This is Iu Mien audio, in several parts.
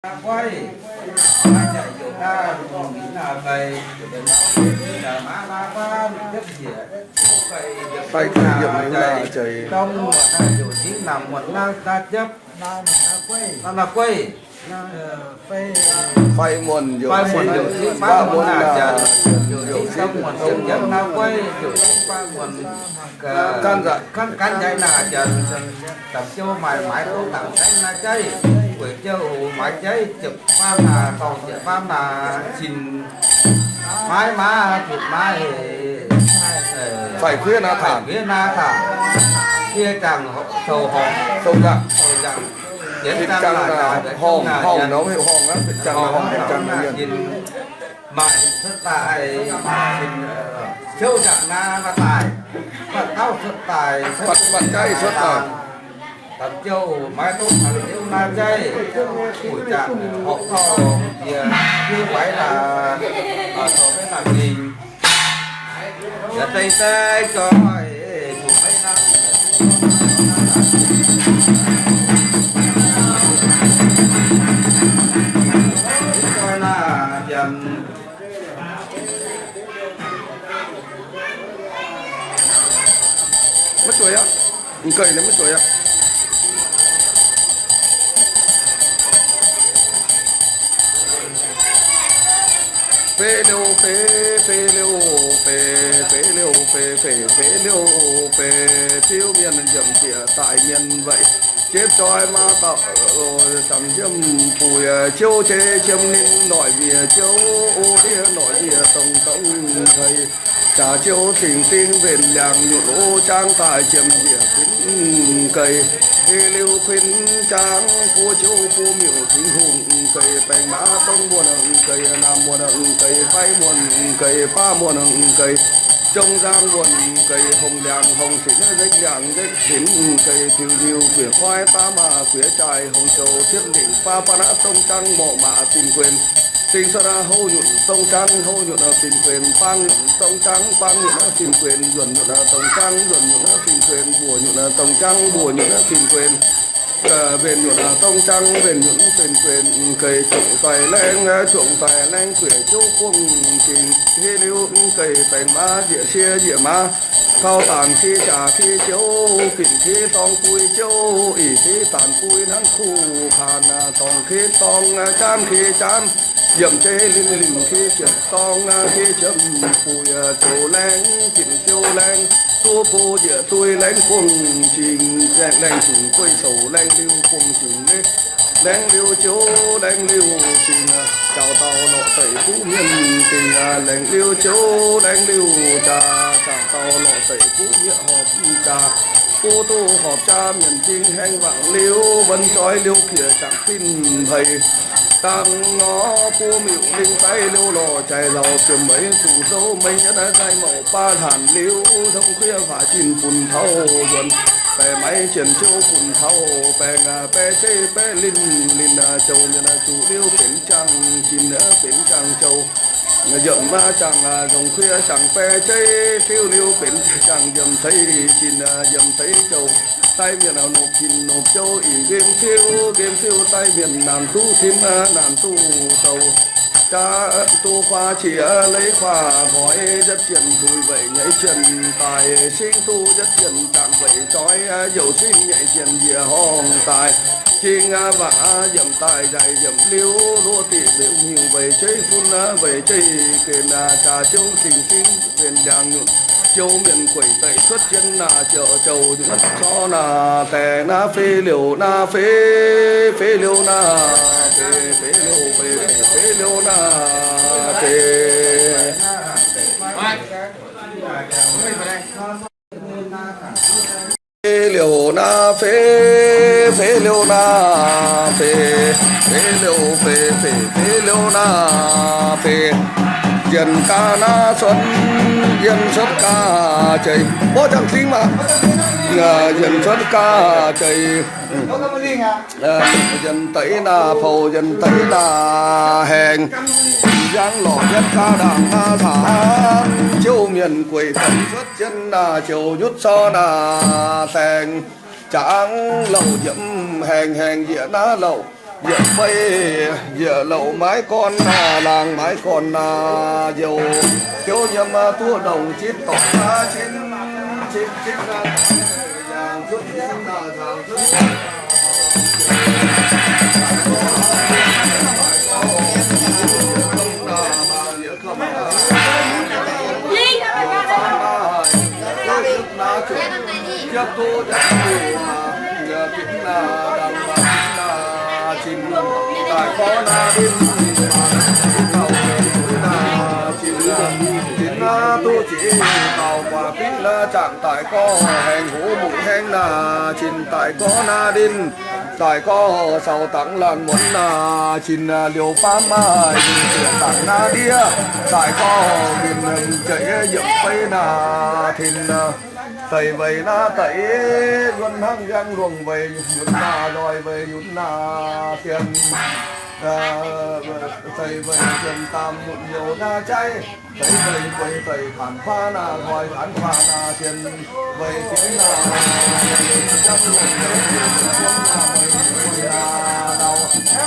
Guaiv, maaih jaaix youc naaiv, mingh naaiv fai, maaih maaih fai, yietv njiec, fai yietv naaiv jaaix, dongh muonc naaiv youc zingv, namx muonc naaiv jepv, naaiv guaiv, fai muonc youc zingv, baav muonc naaiv jaaix, youc zingv dongh muonc jepv jepv naaiv guaiv, youc zingv baav muonc, gan nzaic, gan nzaic naaiv jaaix, Dapc jiouv maaih maaiz dongh dangc saengv naaiv jaiv, weic jiouv maaiz jaiv ziepc faam naaic dorngh ziepc faam naaic cin, maaiz maaiz ziepc maaiz, faix kuiv naaiv tangx, kuiv naaiv tangx, fiev jangx sou horngh, sou jangx, sou jangx, yienx jangx naaic horngh, horngh nor heuc horngh aqv, yienx jangx horngh, yienx jangx naaic cin. Maaih cuotv daaih, ciouv nzangc naaiv maaih daaih, fatv tauv cuotv daaih, fatv jaiv cuotv daaih. Dapc jiouv maaiz dongh taux ziouv naaiv jaiv, buic jangx horpc dorh jiex, fiev waaic naaic, dorh maiv naaic mingh. Yaac dengv daaih joih, zuqc maiv hnangv. Mv joih naaic, janx maiv zueiz aqv. M'geix ninh maiv zueiz aqv. Feix liouh feix, feix liouh feix, feix liouh feix, feix, feix liouh feix, fiuv mienh nyiemc bieqc daic mienh weic jepv joih maa dauh, samx nziemv buic ziouv jei jiem ninh noic mienh ziouv, o ndiev noic mienh dongh dongh hei. Jaax ziouv cing ding mbenc liangx nyutc o, jangv daaih jiem njiec kuinx geix. Hei liuz kuinx jangv buo ziouv buo miuc, Tin-Hungh geix, baengc maaz dongv muonh geix, naamh muonh geix, fai muonh geix, baav muonh geix, jong nzang muonh geix, hongh liangx hongh sinx, nzekv liangx nzekv sinx geix, biux liuz guiex koiv, baav maaz guiex jaaix, hongh zoux cietv lingc, baav baav naaiv dongh jangv morc maac fin-guenx. Sing cuotv houv nyutc dongh jangv houv nyutc fin-guenx, baang nyutc dongh jangv baang nyutc fin-guenx, nzuonx nyutc dongh jangv nzuonx nyutc fin-guenx, mbuoqc nyutc dongh jangv mbuoqc nyutc fin-guenx, mbenc nyutc dongh jangv mbenc nyutc fin-guenx, geix juangc daaih laengv, juangc daaih laengv guiex ziouv buangh cingx. Hei liuz geix baengc maaz njiec sie njiec maaz, kau daanc ke jaax ke ziouv, bingc ke dorng bui ziouv, ih ke daanc bui hnangv kuh kaanx, dorngc ke dorng jaanv ke jaanv, yiemc jeiv linh linh ke ziepc dorng ke ziepc buic, zoux laengv bingc ziouv laengv, duqv go njiec duih laengv buangh cingx, laengv laengh zunc guei sou laengv liuz buangh cingx. Laengv liuz ziouv laengv liuz cingx, jaux dauh lorqc deic buv mienh dingc. Laengv liuz ziouv laengv liuz jaax, jaux dauh lorqc deic buv mienh horpc jaax. Buv duqv horpc jaax mienh dingc, haengh wangc liuz wuonv joix liuz piex jangc fin-peix. Dangh nor buo miuc lingh daiv liuz lorh jaaix lauh, ziemx meix zuqc sou meix nyienz, nzai mouc baav hlanc liuz, zong kuiv faaux jin bun tauv nzuonx, baeqc maiv jien ziouv bun tauv baengh, baeqc zeiv baeqc linh linh, jouh mienh zuqc liuz benx jangx jin, benx jangx jouh. Yiemc jangx nzong kuiv jangx baeqc zeiv, fiuv liuz benx jangx yiemc ceix jin, yiemc ceix jouh. Daiv mienh nopc jin nopc jouh, ih nqemh fiuv nqemh fiuv, daiv mienh naanc duqv tim naanc duqv douh. Jaax duqv kuaah qiex leiz kuaah nqoi, yietv jienh tuix weic nyeic jienh daaih, singv duqv yietv jienh jangx weic joix, youc singv nyeic jienh njiec horngh daaih. Jingx mangc yiemc daaih nzaic yiemc liuz, luoqc diqc liuz miuc weic jeiv fun weic jeiv genx, jaax ziouv cing singv mbenc liangx nyutc, ziouv mienh gueic deic cuotv jienv naaic, ziouc jouh nyutc corc naaic daaih naaiv feix liouh naaiv feix, feix liouh naaiv feix, feix liouh feix, feix liouh naaiv feix. Feix liouh naaiv feix, feix liouh naaiv feix, feix liouh feix, feix, feix liouh naaiv feix. Yienh gaax naaiv cuotv, yienh cuotv gaax jeic, mborqv jangx dingh maah. Yienh cuotv gaax jeic. Yienh deix naaiv poux, yienh deix naaiv haengx, yangh lorqc yietv gaax ndaangc naaiv saanx, ziouv mienh gueic deic cuotv jienv naaiv ziouc nyutc corc naaiv daengx, jangx louh yiemc haengx, haengx njiec naaiv louh. Yietc fei yietc louc maiv gorn, laangz maiv gorn nor, youc ziouc yiem duqv longc zipv dorngx cin, cin zipv nor, yangh cuotv zipv nor, taux cuotv Zinh daaih gorngv naaiv ninh, ninh duqv zinh daaih gorngv haengh hoz muic haengv naaic, zinh daaih gorngv naaiv ninh, daaih gorngv saux dangx laanh muonz naaic, zinh liuz faam maaih ninh ziouc dangx naaiv ndiev, daaih gorngv ninh zeix yietc fei naaic, tin deix weic naaiv deix, wuov hnangv njang lungh weic yunc naaic, nzoih weic yunc naaic, sienx, deix weic sienx daamh nyutc nyouz naaiv jaiv, deix weic gueix deix kaanx kuaah naaic, hnoi kaanx kuaah naaic, sienx weic sienx naaic,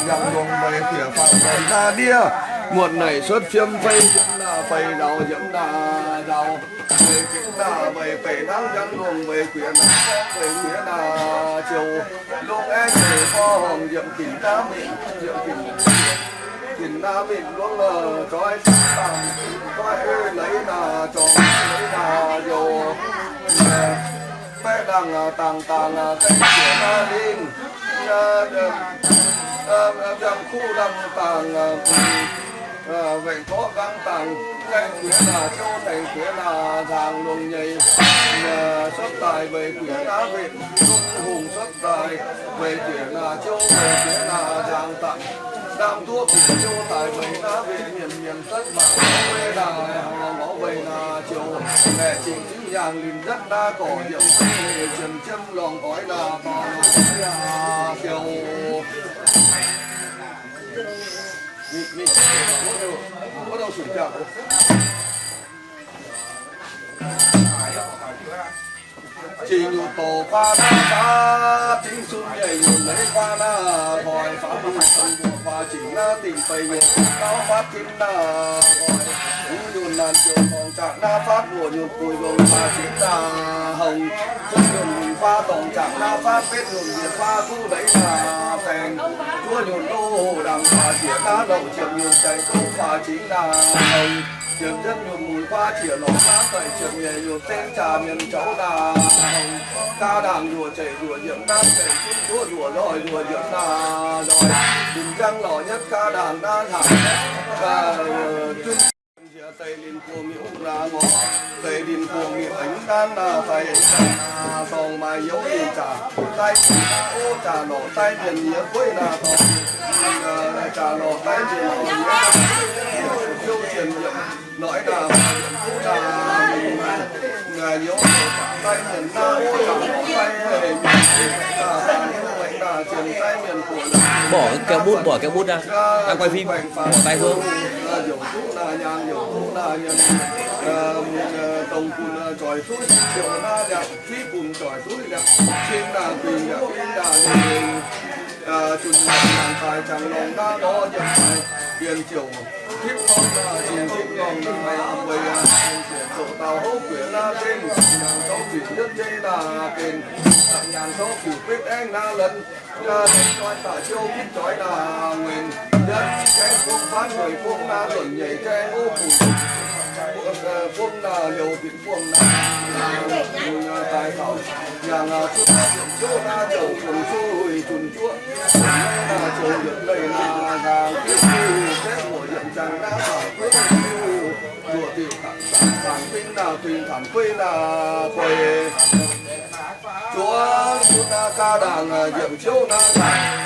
njang lungh weic bieqc fangx naaiv ndiev, muotc naaic cuotv fiem fei nzaaux, fei nzaaux nziemx naaic nzaaux, weic bieqc naaic weic beic hnangv njang lungh weic guiex naaic, weic guiex naaic ziouc lungh aengx zeiz gorngv yiemc ginc naaiv mingh, yiemc ginc, ginc naaiv mingh lungh zoih dangh, zoih leiz naaic, zorngc leiz naaic youz, baeqv ndangh dangh dangh, baeqv jiex naaiv lingh, yangh kuv ndangh dangh, wengh gorqv nqaang dangh, gaeng guiex naaic, ziouv gaeng guiex naaic, nzaangc longc nyei, cuotv daaih weic guiex naaiv mingh, lungh hungh cuotv daaih weic guiex naaic, ziouv weic guiex naaic, nzaangc dangh, ndaamv nduov bieqc ziouv daaih weic naaiv mingh, mienh mienh cuotv mangc gorngv weic naaic, hnangv gorngv weic naaic ziouc, baeqc zingh zingh yangh linh nzetv naaiv gorqv yiemc, ziemx ziemx lorngx oix naaic, dorh lorngx oix naaic ziouc. Jiex nyutc doqc faa naaiv faatv, zingv sun nyeic nyutc leiz faa naaiv hoic, faatv mbuoqc faa zingc naaiv dingh fei nyutc gauv faatv zingv naaiv hoic, hungh nyutc naanc ziouc dorngc zaqc naaiv faatv, mbuoqc nyutc buix longc faa zingv naaiv hongh, zuov nyutc mungz faa dorngc zaqc naaiv faatv, betv nyutc mbietc faa duqv leiz naaiv baengx, zuov nyutc loz hoc ndangc faa zieqc naaiv louc, ziepc nyutc zaic duqv faa zingv naaiv hongh, ziepc yietv nyutc mungz faa zieqc lorqc naaiv daic, ziepc nyeic nyutc zeng jaax mienh zoux naaiv hongh, gaa ndaangc nduoqc zeic nduoqc yiemc naaiv zeic, zunv nduoqc nduoqc nzoih nduoqc yiemc naaiv nzoih, bun njang lorqc yietv gaa ndaangc naaiv hnangv, zunv nziex deix linh buoz miuc naaiv ngorc, deix linh buoz miuc aengx naaiv naaiv daic, sorng maaih youz ninh zaac daiv, o zaac lorqc daiv mienh nyiex gueiv naaiv dorngx, zaac lorqc daiv mienh dorngx, ziouv zienh yiemc noic naaiv, duqv naaiv, youz daiv mienh naaiv, o zaac lorqc daiv, mienh naaiv, zienh daiv mienh buoz. Bỏ cái kéo mút, bỏ kéo mút ra. Đang quay phim, bỏ tay xuống. Yongc duqv naaiv nyaanh, yongc duqv naaiv nyaanh, dongh bun zoih duqv ziouc naaiv nyaanh, zuiz bun zoih duqv nyaanh, cing naaiv guinh nyaanh, guinh naaiv nyaanh, zunc nyaanh cai cang lorngh naaiv lorz nyaanh cai, mienh ziouc tipv gorngv naaiv zinh tipv lorngh naaiv weic ziouc zoux dauh houv guiex naaiv zinh, nyaanh zorqv ziqc yietv jeiv naaiv benx, nyaanh zorqv ziqc betv aengv naaiv lorn, zoih daaih ziouv bitv zoih naaiv nguenx, yietv gaengh bungx faanv weic bungx naaiv nzuonc nyeic gaengh o bungx, bungx naaiv liouh bitv bungx naaiv, bungx naaiv daaih taux yangh zuqc naaiv ziouv naaiv ziouc bungx zuqc huih zunc zuoqv, naaiv ziouc yietc leih naaiv nzaangc fiev huih, gaengh muoc yietc jangx naaiv nzaangc fiev huih, nduoqc diuc dangc bingv naaiv, bingv tanc gueiv naaiv gueix. Zuangx zunv naaiv gaa ndaangc njiemc ziouv naaiv ndaangc.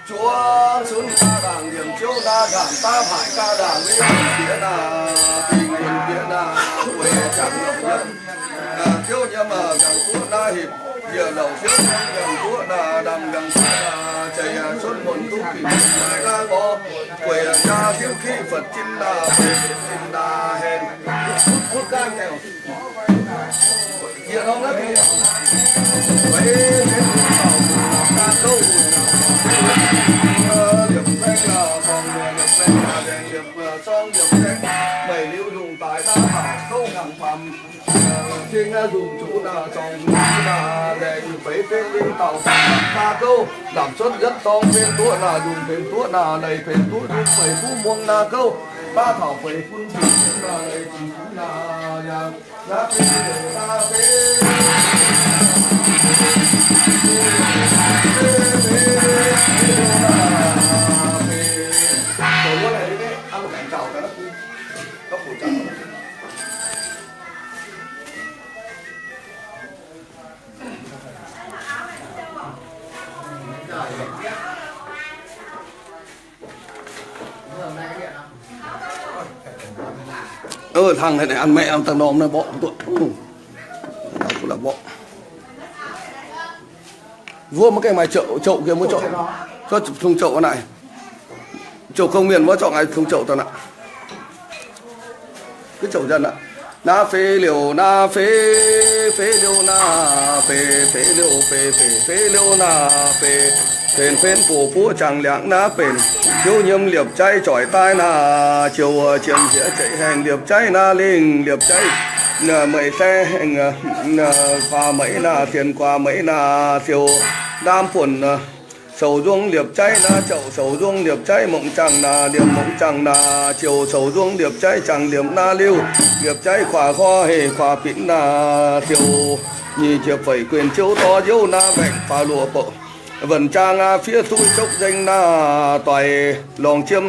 Zuangx zunv gaa ndaangc njiemc ziouv naaiv ndaangc, daav haic gaa ndaangc win bieqc naaiv, dingh win bieqc naaiv, weic jangx longc yiem. Ziouv yiem mbiaangx guoqv naaiv hipc, yietc louc ziouv yiem mbiaangx guoqv naaiv, ndamv mbiaangx guoqv naaiv, zeiz yaac zunv muonc duqv Gueic jaa siou kiv Fatv zinh naah, Fatv zinh naah hengx, kuv gaanv gaengh. Yie norm naaiv bieqc, weic benx duqv taux naaiv gouv, liepc baeng naah, sorng liepc baeng naah, laengz liepc sorng liepc baeng, meih liuz ndongc daaih naaiv baac gouv hnyangx faam. Cing naaiv nzungh zuqc naah, zorng nzungh zuqc naah, laengz feix benx liuz taux naah gouv, lamh cuotv yietv sorng benx duqv naah, nzungh benx duqv naah, leiz benx duqv nzungh, feix kuv muangx naah gouv, baav taux feix bun zuqc naah, leiz zuqc naah, yaac naaiv benx liouc naah feix. Ơ, hnangv haaix nor an maeqv daaih norm naaiv mborqv duqv. Mbuo la'mborqv. Mbuo maiv gaengh maaih jouc, jouc gien mbuo zorqv, zorqv tungx jouc naaic. Jouc gong mienh mbuo zorqv ngaih tungx jouc daaih naaic. Ga'zouc nzanc aqv. Naah feix liouh naah feix, feix liouh naah feix, feix liouh feix, feix, feix liouh naah feix, fenx fenx buoz buov jangx liangx naaiv benx, ziouv nyiemv liepc jaiv zoic daaih naah, ziouc jiem nziex zeic haengh liepc jaiv naah lingh, liepc jaiv meic se haengh, guaax meic naah sienx guaax meic naah siou ndaam buonc. Soux nzong liepc jaiv naah, jauv soux nzong liepc jaiv mongc jangh naah, liemh mongc jangh naah, ziouc soux nzong liepc jaiv jangx liemh naah liuh, liepc jaiv kuaaiv gorx heh kuaaiv binc naah, ziouc nyic ziepc feix guenx ziouv dorh youv naah, waengc faaux luoqc bouc, wuonh jaang aqv, fiev duqv zouv nzengc naah, doix lorngx jiem,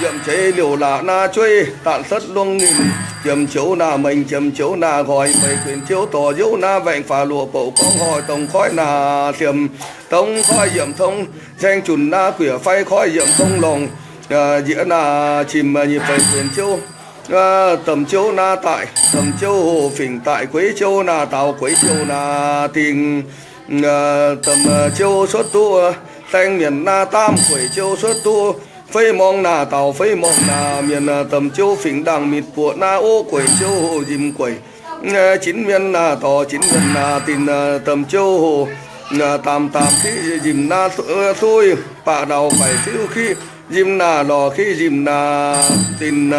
yiemc zeix liouc laac naah, jueiv daanh setv longx ninh, jiem ziouv naah, mengh jiem ziouv naah, nqoi feix guenx ziouv dorh youv naah, waengc faaux luoqc bouc, gorngv hoic dongh koiv naah, siemx dongh koiv yiemc tong, saeng junc naah, guieqc fai koiv yiemc tong lorngh nziex naah, qimx nyic feix guenx ziouv domh ziouv naah daaih, domh ziouv hoh fingx daaih, gueix ziouv naah daaux, gueix ziouv naah dingh, domh ziouv cuotv duqv saeng mienc naah daamv, gueix ziouv cuotv duqv feiv morngh naah daaux, feiv morngh naah mienh, domh ziouv fingx ndangh mitc buoqc naah, ov gueix ziouv hoh nzimx gueix, jinv mienh naah dorh jinv mienh naah dinh, domh ziouv hoh daamh daamh kiqv nzimx naah suiv, baac ndau faix fiuv kiqv nzimx naah lorz kiqv nzimx naah dinh,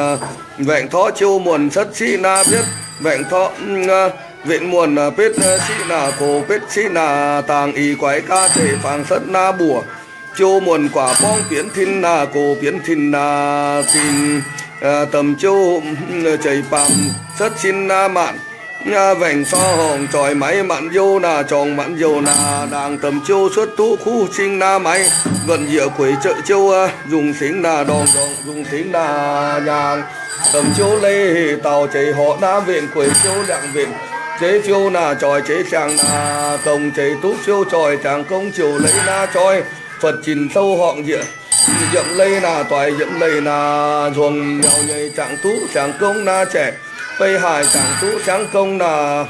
waengc torqv ziouv muonh setv siqv naah betv, waengc torqv wetv muonh betv siqv naah gox, betv siqv naah dangh, ih guaix ga'zeic fangx setv naah mbuoqc, ziouv muonh guaax borngv bienx tin naah gox, bienx tin naah dinh, domh ziouv jeic baamh setv sin naah maanc, waengc sorng horngc zoix maaiz maanc youh naah, zorng maanc youh naah ndaangc, domh ziouv cuotv duqv kuv cing naah maaiz, wuonh njiec gueix ziouv nzungh singx naah ndorngx, ndorngx nzungh singx naah nyaangx, domh ziouv leih dauh zeix horqc naah wetv gueix ziouv liangx wetv, zeix fiou naah zoih, zeix siang naah gong, zeix duqv fiou zoih ziangx gong, ziouc leiz naah zoih, fatv zinh sou horngc njiec, yiemc leih naah doix, yiemc leih naah nzuonx miaux nyei ziangx duqv siangx gong naah zaeqc, beiv haih ziangx duqv siangx gong naah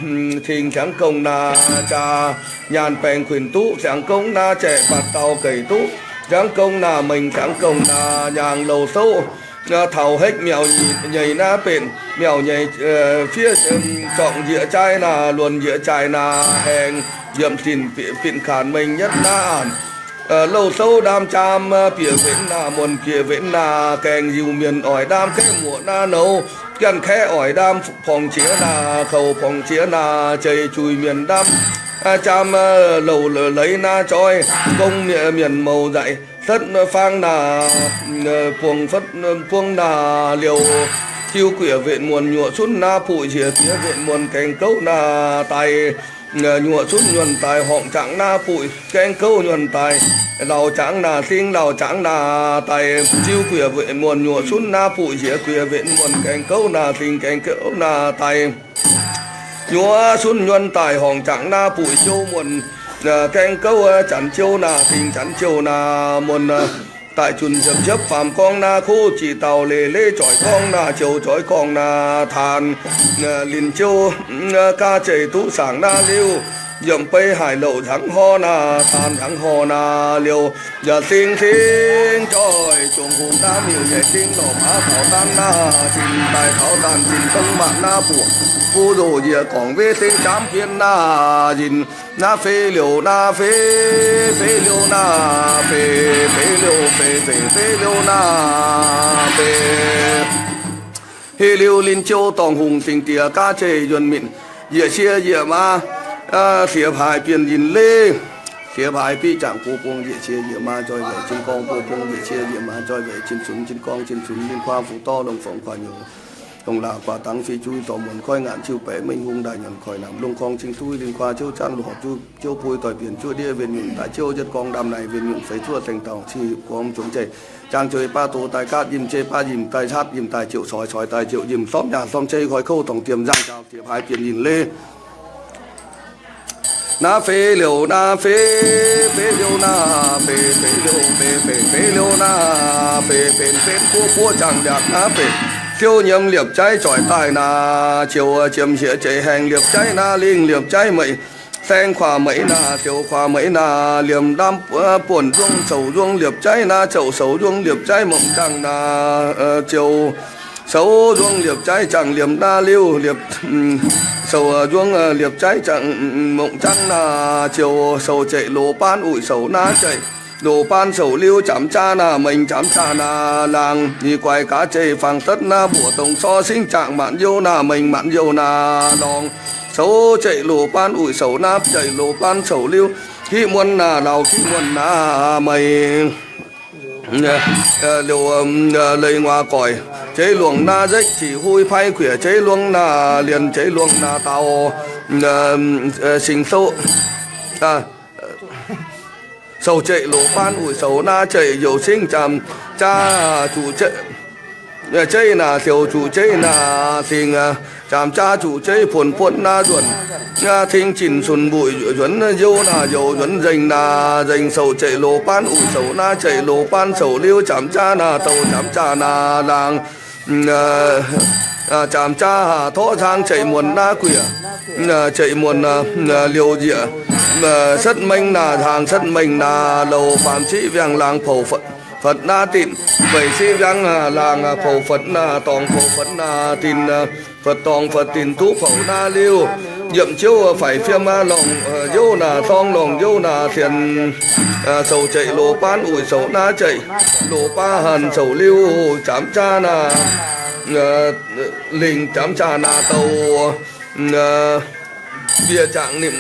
cingx, siangx gong naah jaa, nyaanh baengx kuinx duqv siangx gong naah zaeqc, mbatc dauh geix duqv siangx gong naah mengh, siangx gong naah nyaangx, louh souv taux hekv miaux nyeic naah benx, miaux nyeic fiev zorngc njiec jaai naah, luonx njiec jaai naah haengx, yiemc dinc bitv kaanx mengh nyetv naah aanc, louh souv ndaam jaam bieqc wenx naah, muonh bieqc wenx naah gaengh nziuh mienh oix ndaam kaeqv muoqc naah nouz, ganh kaeqv oix ndaam porngx ziex naah, koux porngx ziex naah jeiz juix mienh ndaam jaam, louh leiz naah zoih gong, mienh mouz nzaic setv faang naah, buong setv buong naah liouh, jiu guiqv wetv muonh nyuoqc cunv naah buic nziex bieqc wetv muonh gaengh gouv naah daaih, nyuoqc cunv nyuonh daaih horngc jangx naah buic gaengh gouv nyuonh daaih, lauh jangx naah sing lauh jangx naah daaih, jiu guiqv wetv muonh nyuoqc cunv naah buic nziex guiqv wetv muonh gaengh gouv naah sing gaengh gouv naah daaih, nyuoqc cunv nyuonh daaih horngc jangx naah buic ziouv muonh gaengh gouv, janx ziouv naah sing janx ziouv naah muonh daaih, junc ziepc nziepv faam gorngv naah kuv ziqc dauh leiz leiz zoih gorngv naah ziouc zoih gorngv naah taanx, linh ziouv ga'zeic duqv saangc naah liuh, Yiemc beiv haic louc nzangv hor naah, daan nzangv hor naah liouh, yaac sing sing joih, zungh hungh ndaamv miuc nyeic dingv lorqc, maiv taux dangv naah, zinh daaih taux dangh zinh dongh maanc naaiv buoqc, fu nzoh njiec gorngc weiv se jaamv fien naah, nzinh naaiv fei liouh naaiv fei, fei liouh naaiv fei, fei liouh fei, fei fei liouh naaiv fei. Heh liuz linh jouh dorngc hungh singx diex gaav zeiz yuonh minc, yiec sie yiec maa, siex paaix bienh yinh leiz, siex paaix biqv jangc go bung, yiec sie yiec maa nzoih weic jin gorngv go bung, yiec sie yiec maa nzoih weic jin cunx, jin gorngv jin cunx, linh kuaa fu dorv longc fongc kuaax nyouz, longc laac guaax dangx fih juiv dorh muonc koiv ngaanc ziuh baeqc mengh hung ndaaih nyanc koiv naamh lungh korng cing duiv, linh kuaa ziouv janv luoqc ziouv, ziouv bui doix bienc zuov ndiev win nyungc daaih ziouv yietv gorngv ndamv naaic win nyungc feix zuoqv saeng dauh cih hiuv gormx zungx jeiv jangx joi baav doz daaih gaatv yinh jeiv baav yinh daaih hatv yinh daaih ziouc coix coix daaih ziouc yinh sormv nyaah sormv ceiv koi kouv dorngc diemh nzangh jaax siex paaix bienh yinh leiz. Naaiv feix liouh naaiv feix, feix liouh naaiv feix, feix liouh feix, feix feix liouh naaiv feix, benx benv buov buov jangx ndiangx naaiv feix, siouv nyiemz liepc jaiv zoic daaih naaiv ziouc ziemx hiec jeic haengh liepc jaiv naaiv lingh liepc jaiv meic, saeng kuaax meic naaiv siouc kuaax meic naaiv liemh ndamv buonc nzuongv soux nzuongv liepc jaiv naaiv zoux soux nzuongv liepc jaiv mongc jangh naaiv ziouc soux nzuongv liepc jaiv jangh liemh naaiv liuh liepc soux nzuongv liepc jaiv jangh mongc jangh naaiv ziouc soux jeic loz-baanv uix soux naaiv jeic loz-baanv soux liuh jaamv jaav naaiv mengh jaamv jaav naaiv laangh, ni guaix gaax jeic fangx setv naaiv mbuoqc dongh sorv singv jangh maanc youh naaiv mengh maanc youh naaiv lorngx, soux jeic loz-baanv uix soux naaiv jeic loz-baanv soux liuh, hiv muonc naaiv lauz hiv muonc naaiv mengh liouh leiz nguaaz goic, jeiv luongh naaiv nzekv ziqc huiv paaiv guieqc, jeiv luongh naaiv lienh, jeiv luongh naaiv daaux singx souv. Soux jeic loz-baanv uix soux naaiv jeic youc singv jaamv jaav zuqc jeiv naaiv siouc zuqc jeiv naaiv singx, jaamv jaav zuqc jeiv puonx buonv naaiv nzuonc, ting jin sun mbuic nzuonx youh naaiv youc nzuonx nzengc naaiv nzengc. Soux jeic loz-baanv uix soux naaiv jeic loz-baanv soux liuh jaamv jaav naaiv douh jaamv jaav naaiv laangh, jaamv jaav torv nzangv jeic muonc naaiv guieqc, jeic muonc liouh njiec, setv mengh naaiv hnaangx setv mengh naaiv louh, faam siqv wiangh laangh pou fetv naaiv dinc, meic siqv wiangh laangh pou fetv naaiv dorngx pou fetv naaiv dinc, fetv dorngx fetv dinc duqv pou naaiv liuh, yiemh ziouv faix fiem lorngh youh naaiv sorng lorngh youh naaiv sienx, soux jeic loz-baanv uix soux naaiv jeic loz-baanv hanc soux liuh jaamv jaav naaiv lingh jaamv jaav naaiv douh, bieqc jangc nimc,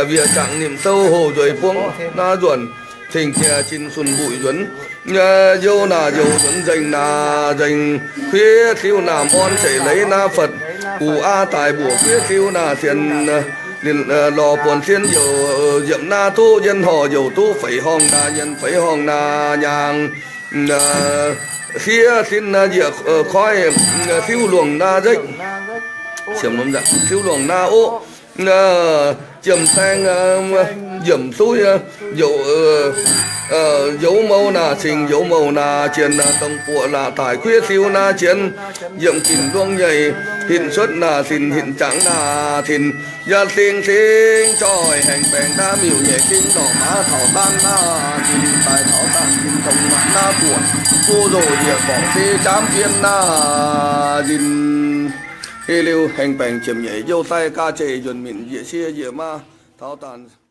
bieqc jangc nimc sou hoc nzueic buangv naaiv nzuonc, cingx jiex jin sun mbuic nzuonx, youh naaiv youh nzuonx nzengc naaiv nzengc, kuiv siuv naaiv morn zeic leiz naaiv fetv, guv aav daaih mbuoqc kuiv siuv naaiv sienx, ninh lorz buonc sienx youc yiemc naaiv duqv yienv horh youc duqv feix horngh naaiv nyienz feix horngh naaiv nyaangh, siev sin naaiv njiec koiv, siuv luongh naaiv nzekv, siuv luongh naaiv oqv, jiem saeng, yiemc suiv, youz mou naaiv cingx youz mou naaiv jien, dongh buoqc laac daaih kuiv siuv naaiv jien, yiemc ginc luongh nyei, hinc cuotv naaiv sin hinc jangx naaiv tin, yaac sing sing joih haengh baengc naaiv miuc nyeic dingv lorqc, maiv taux dangv naaiv tin daaih taux dangh tin dongh maanc naaiv buoqc, fu nzoh njiec gorngc se jaamv fien naaiv tin. Heh liuz haengh baengc ziepc nyeic youh daaih gaav jeic yuonc minc yiec sie yiec maa taux dangh